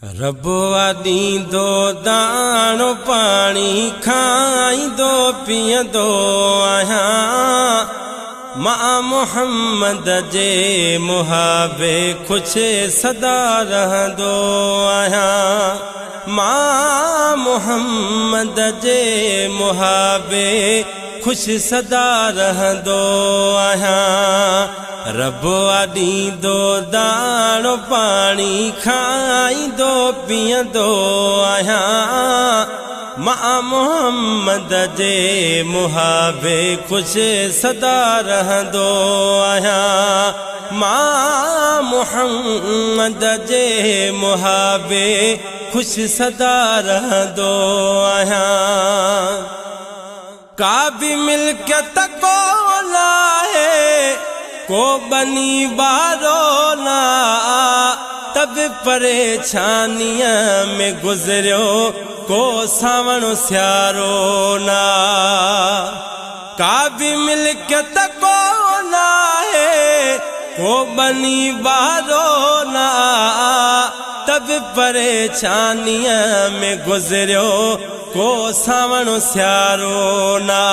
رب آ ڏيندو داڻو پاڻي کائيندو پيئندو آهيان مان محمد جي محابي خوش سدا رهندو آهيان مان محمد جي محابي خوش سدا رهندو آهيان رب آ ڏيندو داڻو پاڻي کائيندو پيئندو آهيان مان محمد جي محابي خوش سدا رهندو آهيان مان محمد جي محابي خوش سدا رهندو آهيان. ڪا به ملڪيت ڪو ناهي، ڪو ٻني ٻارو نه آ، ته به پريشانيء ۾ گذريو ڪو سانوڻ سيارو نه آ. ڪا به ملڪيت ڪو ناهي، ڪو ٻني ٻارو نه آ، ته به پريشانيء ۾ گذريو ڪو سانوڻ سيارو نه.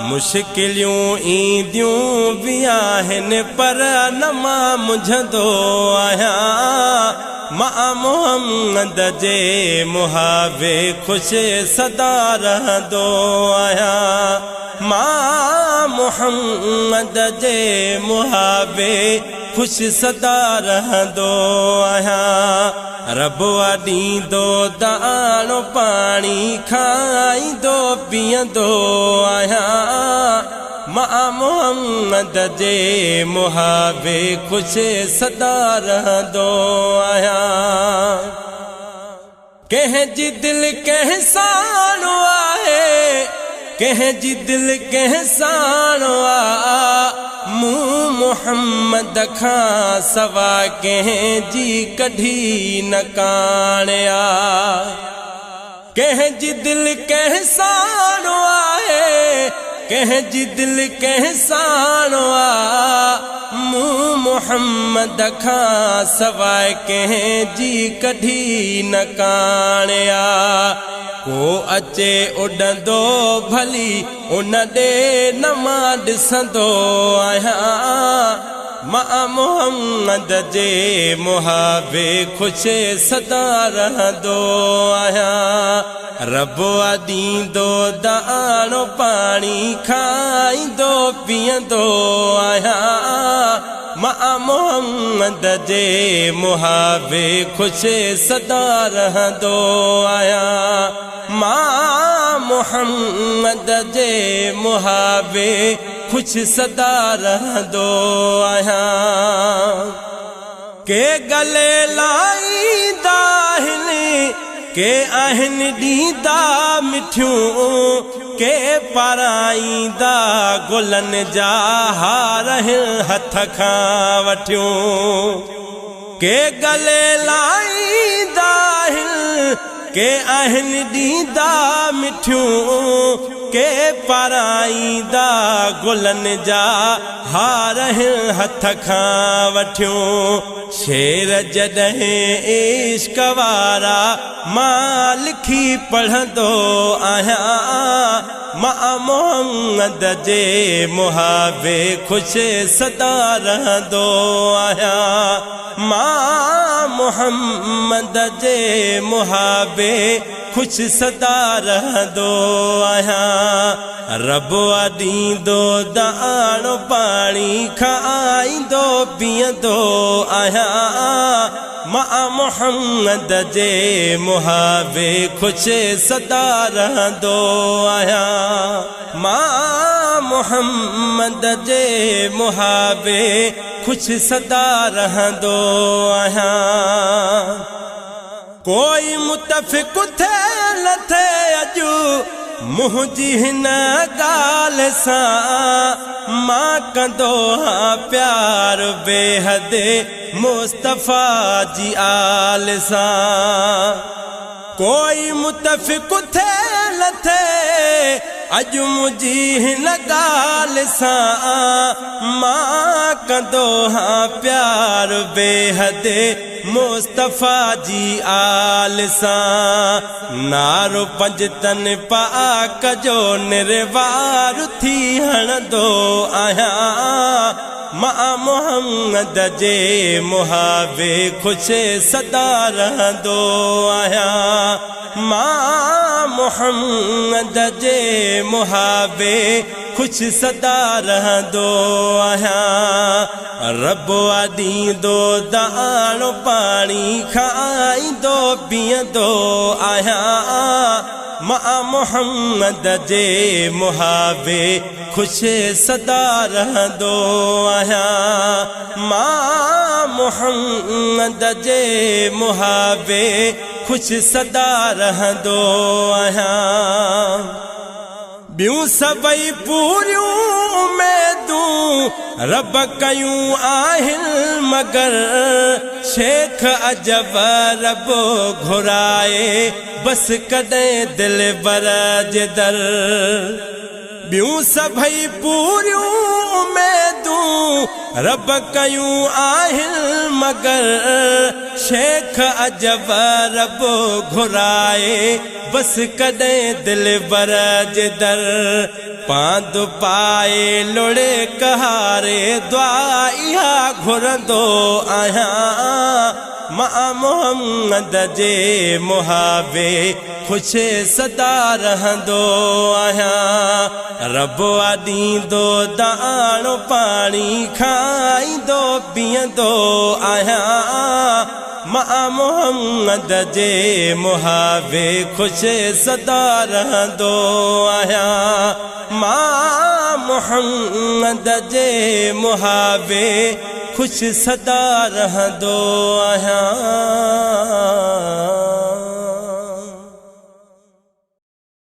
مشڪليون اينديون به آهن پر نه مان منجهندو آهيان. مان محمد جي محابي خوش سدا رهندو آهيان. مان محمد جي محابي خوش سدا رهندو آهيان. رب آ ڏيندو داڻو پاڻي کائيندو پيئندو آهيان مان محمد جي محابي خوش سدا رهندو آهيان. ڪنهن جي دل ڪنهن ساڻ آهي، ڪنهن جي دل ڪنهن ساڻ آ، مون محمد کان سوا ڪنهن جي ڪڍي نه ڪاڻ آ. ڪنهن جي دل ڪنهن ساڻ آهي، ڪنهن جي دل ڪنهن ساڻ آ، مون محمد کان سواء ڪنهن جي ڪڍي نه ڪاڻ آ. ڪو اچي اڏندو ڀلي ان ڏي نه مان ڏسندو آهيان، مان محمد جي محابي خوش سدا رهندو آهيان. رب آ ڏيندو داڻو پاڻي کائيندو پيئندو آهيان مان محمد جي محابي خوش سدا رهندو آهيان. مان محمد جي محابي خوش سدا رهندو آهيان. ڪي ڳلي لائيندا آهن، ڪي آهن ڏيندا مٺيون، ڪي پارائيندا گلن جا هار هٿ کان وٺيون. ڪي ڳلي لائيندا آهن، ڪي آهن ڏيندا مٺيون، ڪي پارائيندا گلن جا هار هٿ کان وٺيون. شعر جڏهن عشق وارا مان لکي پڙهندو آهيان، مان محمد جي محابي خوش سدا رهندو آهيان. مان محمد جي محابي خوش سدا رهندو آهيان. رب آ ڏيندو داڻو پاڻي کائيندو پيئندو آهيان مان محمد جي محابي خوش سدا رهندو آهيان. مان محمد جي محابي خوش سدا رهندو آهيان. ڪوئي متفق ٿئي نه ٿئي اڄ منهنجي هن ڳالهه سان، مان ڪندو هان پيار بيحد مصطفيٰ جي آل سان. ڪوئي متفق ٿئي نه ٿئي اڄ منهنجي هن ڳالهه سان مان ڪندو هان پيار بيحد مصطفيٰ جي آل سان. نعرو پنجتن پاڪ جو نروار ٿي هڻندو آهيان، مان محمد جي محابي خوش سدا رهندو آهيان، مان محمد جي محابي خوش سدا رهندو آهيان. رب آ ڏيندو داڻو پاڻي، کائيندو پيئندو آهيان، مان محمد جي محابي خوش سدا رهندو آهيان، مان محمد جي محابي خوش سدا رهندو آهيان. ٻيون سڀئي پوريون اميدون رب ڪيون آهن، مگر شيخ عجب رب گهرائي بس ڪڏهن دلبر جي در. ٻيون سڀئي پوريون اميدون رب ڪيون آهن، مگر شيخ عجب رب گهرائي بس ڪڏهن دلبر جي در. پاند پائي لڙي ڪهاري دعا اها گهرندو آهيان، مان محمد جي محابي خوش سدا رهندو آهيان. رب آ ڏيندو داڻو پاڻي، کائيندو پيئندو آهيان، مان محمد جي محابي خوش سدا رهندو آهيان، مان محمد جي محابي خوش سدا رهندو آهيان.